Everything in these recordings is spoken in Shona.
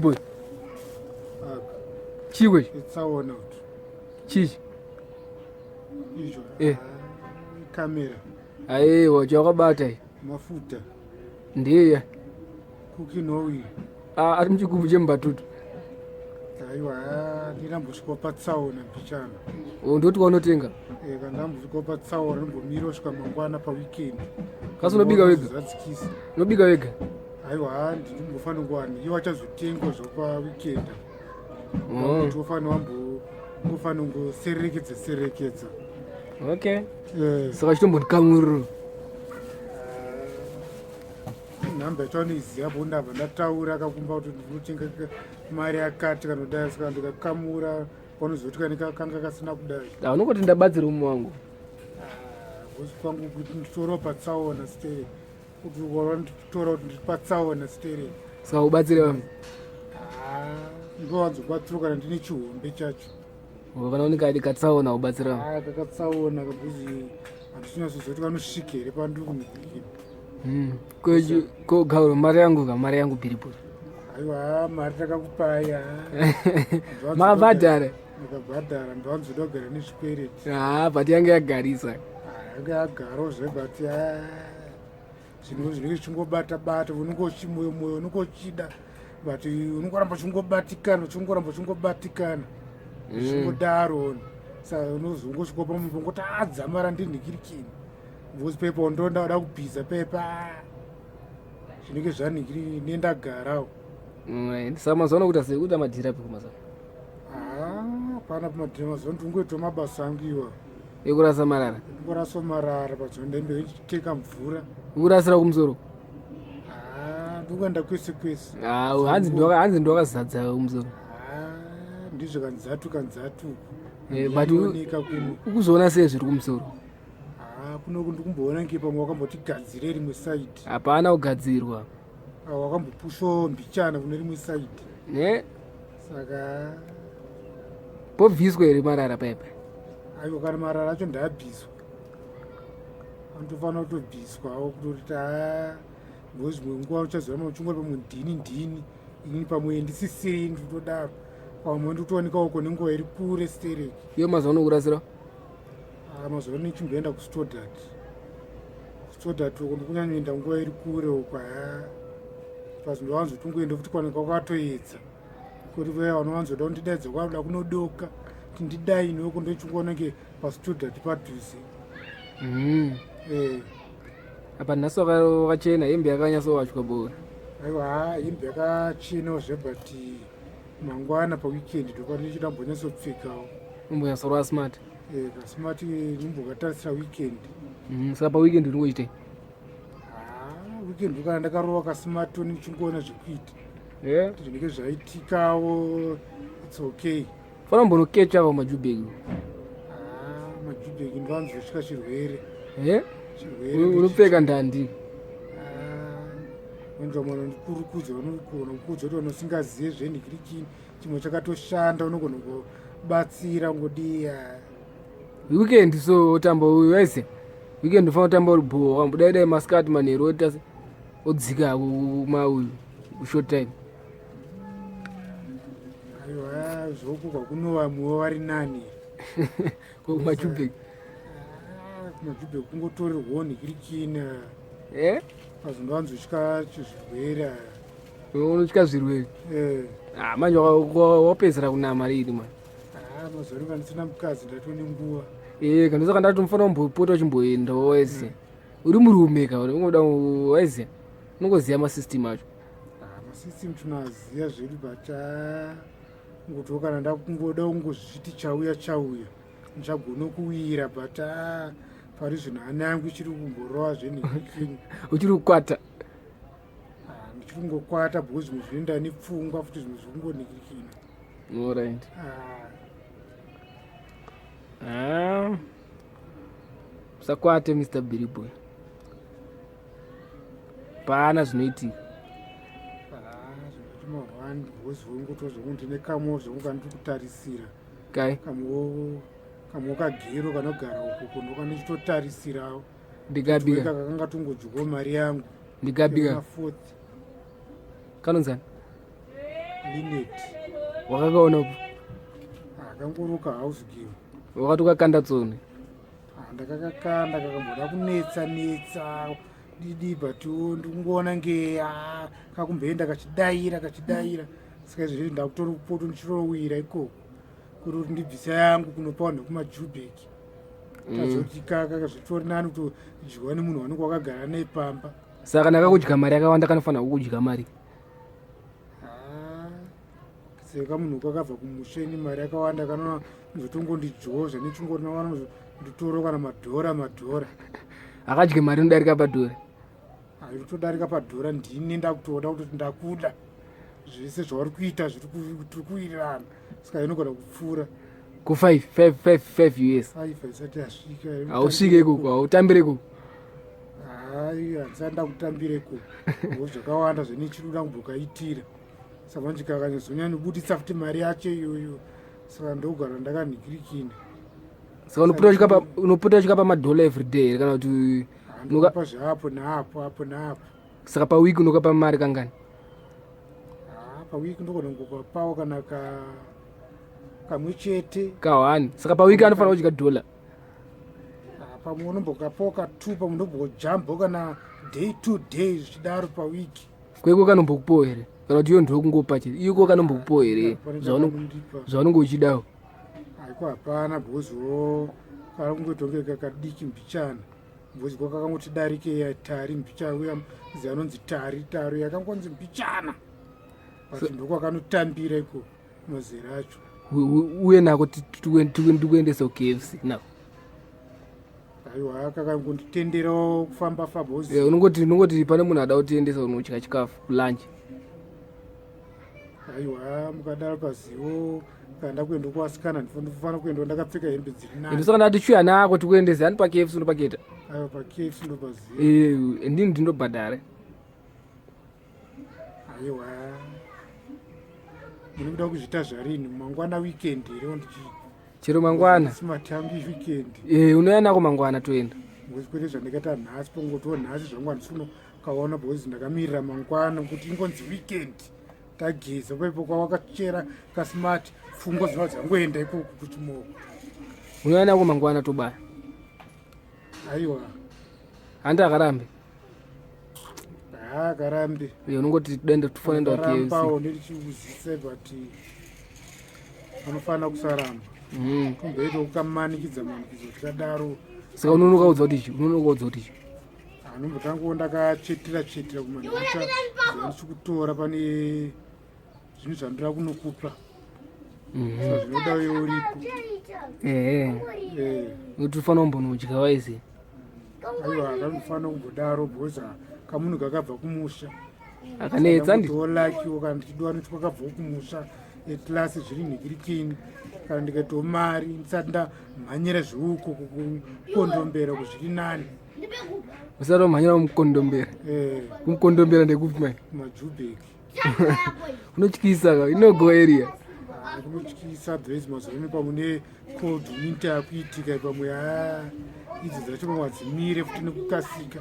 Boy. Chii kwechi? Itsaona kuti. Chii? Icho. Eh. Kamera. Aiwa, chawakabata iyi. Mafuta. Ndiye. Cooking oil. Ah, ari muchigubhu chemubatutu. Aiwa, ndinambosvika patsaona mbichana. Oh, ndoti waunotenga? Eh, kana ndambosvika patsaona ndombomira kusvika mangwana paweekend. Kasi unobika wega? Zadzikisa. Unobika wega? Aiwa, ndimbofanira kuwana. Iwo achazotengwa zvopa weekend. Oh. Kuti wofanira wambo wofanira kungoserekedza serekedza. Okay. Eh. Saka chitombondikamuriro. Nhamba yacho anoiziva bo ndabva ndataura akakumba kuti ndinotenga mari yakati kana kudai saka ndikakamura panozoti kani kanga kasina kudai. Ah, unongoti ndabatsira umwe wangu. Ngozi kwangu kuti nditorawo patsaona stereki. Kuti wanditora kuti ndiri patsaona stereki. Saka ubatsire vamwe. Ah, ndowanzobatsira kana ndine chihombe chacho. Oh, kana unenge adi katsaona ubatsira vamwe. Ah, kakatsaona kabuzi handisinazoziva kuti kanosvika here pandiri kumhikira. Ko gauro mari yangu ka mari yangu bhiribhuri. Aiwa, mari takakupai ah. Mabhadhara. Ndakabhadhara ndowanzoda kugara nezvikwereti. Ah, but yange yagarisa. Ah, yanga yagarawo zve but ah, zvinhu zvinenge zvichingobata bata unenge uchimoyo moyo unenge uchida but unongoramba uchingobatikana uchingoramba uchingobatikana zvichingodaro saka unozongosvika pamwe pongoti adzamara ndinhikirikini because pepa ndonda wada kubhiza pepa zvinenge zvanhikiri nendagarawo. Saka mazuva ano kuita sei kuita madhiri api kumazuva? Ah, pana pamadhiri mazuva ndingoita mabasa angu iwa. Ekurasa marara? Kurasa marara pazondembe ndichiteka mvura. Ukurasira kumusoro? Ah, ndikuenda kwese kwese. Ah, hanzi hanzi ndowakazadza kumusoro. Ah, ndizvo kanzatu kanzatu. Eh, but ukuzoona sei zviri kumusoro? Ah, kuno ndikumboona nge pamwe wakambotigadzire rimwe side. Hapana kugadzirwa. Ah, wakambopushawo mbichana kune rimwe side. Ne? Saka pobviswa here marara paipa? Aiwa, kana marara acho ndaabviswa. Anotofanira kutobviswawo kutoti ta because dzimwe nguva uchazoona uchingori pamwe ndini ndini ini pamwe ndisisiri ndikutodaro pamwe ndikutoonekawo kune nguva iri kure stereki. Iyo mazuva ano kurasira? Ah, mazuva ano ndichimboenda kuStoddard. KuStoddard uko ndikunyanyoenda nguva iri kure uko haa. Pazi ndowanzotongoenda futi kwanenge kwakatoedza. Kuti vaya vanowanzoda kundidaidza kwakuda kunodoka kuti ndidaini uko ndochingoona kunge paStoddard padhuze. Eh. Apa nhasi wakachena hembe yakanyatsowachwa bora. Aiwa, haa hembe yakachenawo zve but mangwana paweekend ndopandichida kumbonyatsopfekawo. Umbonyatsorova smart. Eh, kasmart ndimbokatarisira weekend. Saka paweekend unongoitei? Ah, weekend kana ndakarova kasmart ndichingoona zvekuita. Eh? Zvinenge zvaitikawo it's okay. Fana mbonokecha pa majubeki. Ah, majubeki ndoanzosvika chirwere. Eh? Chirwere. Unopfeka ndandi. Ah, unzwa mwana ndikurukudza unogona kukuudza kuti unosingazive zvenhikirikini chimwe chakatoshanda unogona kungobatsira ngodiya. Weekend so otamba uyu wese. Weekend ufanira kutamba uri bho wambodai dai masikati manheru oita odzika kuma uyu short time. Aiwa, zvokuka kuno vamwewo vari nani. Kumajubeki. Ah, kumajubeki kungotorerwawo nhikirikini. Eh? Pazondowanzotya zvirwere. Unotya zvirwere? Eh. Ah, manje wapedzera kunama rini manje? Ah, mazuva ano ndisina mukadzi ndatone nguva. Eh, kana saka ndati unofanira kumbopota uchimboendawo wese. Uri murume ka, unongoda waiziya. Unongoziya masystem acho. Ah, masystem tinoaziya zvedu but ah, ngotiwo kana ndakungoda kungozviti chauya chauya ndichagona kuwira but ah, pari zvino hana yangu ichiri kumborova zvenhikini. Uchiri kukwata? Ah, ndichiri kungokwata because zvimwe zvinoenda nepfungwa futi zvimwe zviri kungonhikirikina. Alright. Ah. Ah. Usakwate Mr. Billy Boy. Pana zvinoitika. Ah, zvinoiti mahwani because ungotoziva kuti ndine kamwe zvangu kandiri kutarisira. Kai? Kamwe kamwe kagero kanogara uko kuno kandichitotarisirawo. Ndikabika. Kakanga tongodyawo mari yangu. Ndikabika. Fourth. Kanonzani? Linet. Wakakaona upi? Akangoruka house girl. Wakati ukakanda tsone. Ah, ndakakakanda kakamboda kunetsa netsa didi but ndikungoona nge ah, kakumboenda kachidaira kachidaira saka izvezvi ndakutori kupoto ndichirowira ikoko kuti kuti ndibvisa yangu kunopa vanhu vekumajubek tazoti kaka zvitori nani kutodyiwa nemunhu wanenge wakagara naye pamba. Saka kana kakudya mari yakawanda kanofanira kukudya mari. Ah, seka munhu kakabva kumusha ini mari yakawanda kanona zotongondidyoza nechingorina nditoro kana madhora madhora. Akadye mari inodarika padhora. Aitodarika padhora ndini ndakutoda kutoti ndakuda zvese zvauri kuita zviri tiri kuwirirana saka inogona kupfuura ku 5 5 5 5 US. Aifa isati yasvika. Hausvike ikoko, hautambire ikoko. Hai, handisati ndakutambira ikoko ngo zvakawanda zvenichiruda kumbokaitira saka manje kakanyazonyanyobuditsa futi mari yacho iyoyo saka ndogara ndakanhikirikina. Saka unopota uchikapa madhola everyday here kana kuti? Handikapa zveapo neapo apo neapo. Saka pawiki unokapa mari kangani? Ah, pawiki ndogona kungokapawo kana kamwe chete. Ka1. Saka pawiki anofanira kudya dhola. Ah, pamwe unombokapawo ka 2, pamwe ndombojambo kana day to day zvichidaro pawiki. Kweko kanombokupawo here kana kuti iyo ndokungopa chete? Iko kanombokupawo here zvaunenge uchidawo? Aiko hapana because wo kari kungoita kunge kakadiki mbichana because ko kakangoti darike tari mbichana uya zi anonzi tari tari yakangonzi mbichana but ndokwakanotambira iko mazera acho. Uye nako tikuendesa kuKFC nako. Aiwa, kakangonditenderawo kufamba famba. Unongoti pane munhu ada kutiendesa unodya chikafu kulunch. Aiwa, mukadaro pazivo kana ndakuenda kuvasikana ndinofanira kuenda ndakapfeka hembe dziri nani. Ndosaka ndati chuya nako tikuendese hani paKFC unopaketa. Aiwa, paKFC ndopaziva. Ndini ndinobhadhara. Aiwa, munoda kuzviita zvarini? Mangwana weekend here ndichi? Chero mangwana. Simatambi weekend. Unouya nako mangwana toenda. Ngozi kwete zvandakaita nhasi pongotiwo nhasi zvangu handisi kaona because ndakamirira mangwana kuti ingonzi weekend tageza paipo kwawakachera kasmart pfungwa dzinova dzangoenda ikoko kuchimoko. Unouya nako mangwana tobaya. Aiwa, handi akarambe. Haa, karambe. Unongoti denda tifanira kuenda KFC. Karambawo ndirichiuzise but anofanira kusaramba. Kumboita kukamanikidza manikidzo tikadaro. Saka unonokaudza kuti chi unonokaudza kuti chi? Anombotangawo ndakachetera chetera kumanhacha ndichikutora pane zvinhu zvandira kunokupa. Saka zvinoda uye uripo. Ehe, kuti ufanira kumbonodya waizi. Aiwa, kanofanira kumbodaro because kamunhu kakabva kumusha. Akanetsa ndi. Olakiwo kana ndichidiwa noti kwakabvawo kumusha at last zviri nhikirikini kana ndikaitawo mari ndisati ndamhanyira zviuko kukondombera kuzviri nani. Usati wamhanyira kumukondombera? Eh. Kumukondombera ndekupi mai? Majubeki. Unotyisa ka inogo area. Ah, kunotyisa those mazuva ano pamwe necold winter yakuitika pamwe haa idzi dzacho pamwe hadzimire futi nekukasika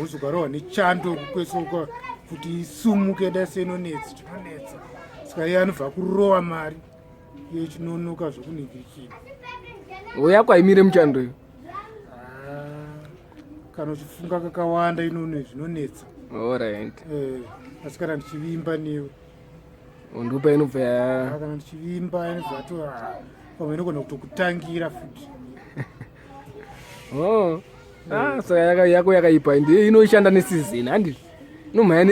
wozogarohwa nechando kukwesoka kuti isumuke dai seinonetsa chinonetsa saka iye anobva kurowa mari iye chinonoka zvokunhingirikira. Yako haimire muchando iyo. Ah, kana uchifunga kakawanda inone zvinonetsa. Alright. Asi kana ndichivimba newe. Ndopa inobva ya. Ah, kana ndichivimba inobva to ah, pamwe inogona kutokutangira futi. Oh. Ah, saka yako yakaipa ndiyo inoshanda neseason handi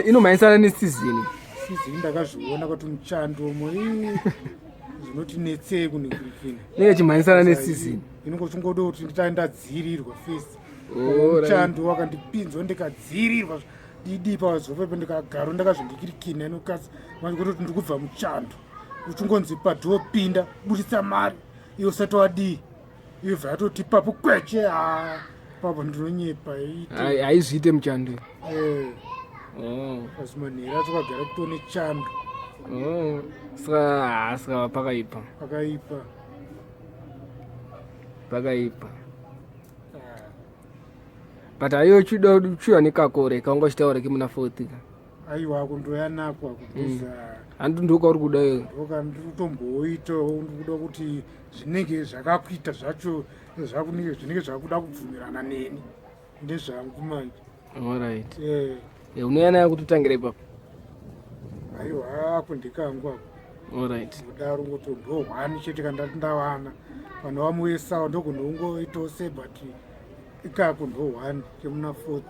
inomhanyisana neseason. Season ndakazviona kuti muchando mo zvinotinetsei kunhingirikina. Inenge ichimhanyisana neseason. Inongo uchingoda kuti nditanga ndadziirirwa first. Muchando wakandipinzwa ndikadziirirwa didi pazopepo ndikagaro ndakazvindikirikina inokasi manje kutoti ndikubva muchando uchingonzi padhopinda buditsa mari iwe usati wadii iyo bva yatoti papo kweche ha papo ndinonyepa. Haizviite muchando. Asi manhero acho kagara kutone chando. Oh. Saka ah, saka pakaipa. Pakaipa. Pakaipa. But aiyo chuda chuya nekakore kaunga uchitaura kemuna fourth ka. Aiwa, kundoya nako akubuza. Handi ndokauri kuda iwe? Ndoka ndiri kutomboitawo, ndikuda kuti zvinenge zvakakuita zvacho zvakunenge zvinenge zvakuda kubvumirana neni ndezvangu manje. Alright. Eh. Eh, unouya nayo kutotangira ipapo? Aiwa, ako ndekangu ako. Alright. Kudaro ngoto ndohwani chete kandati ndawana vanhu vamuesawo ndokunongoitawo se, but ikako ndohwani kemuna fourth.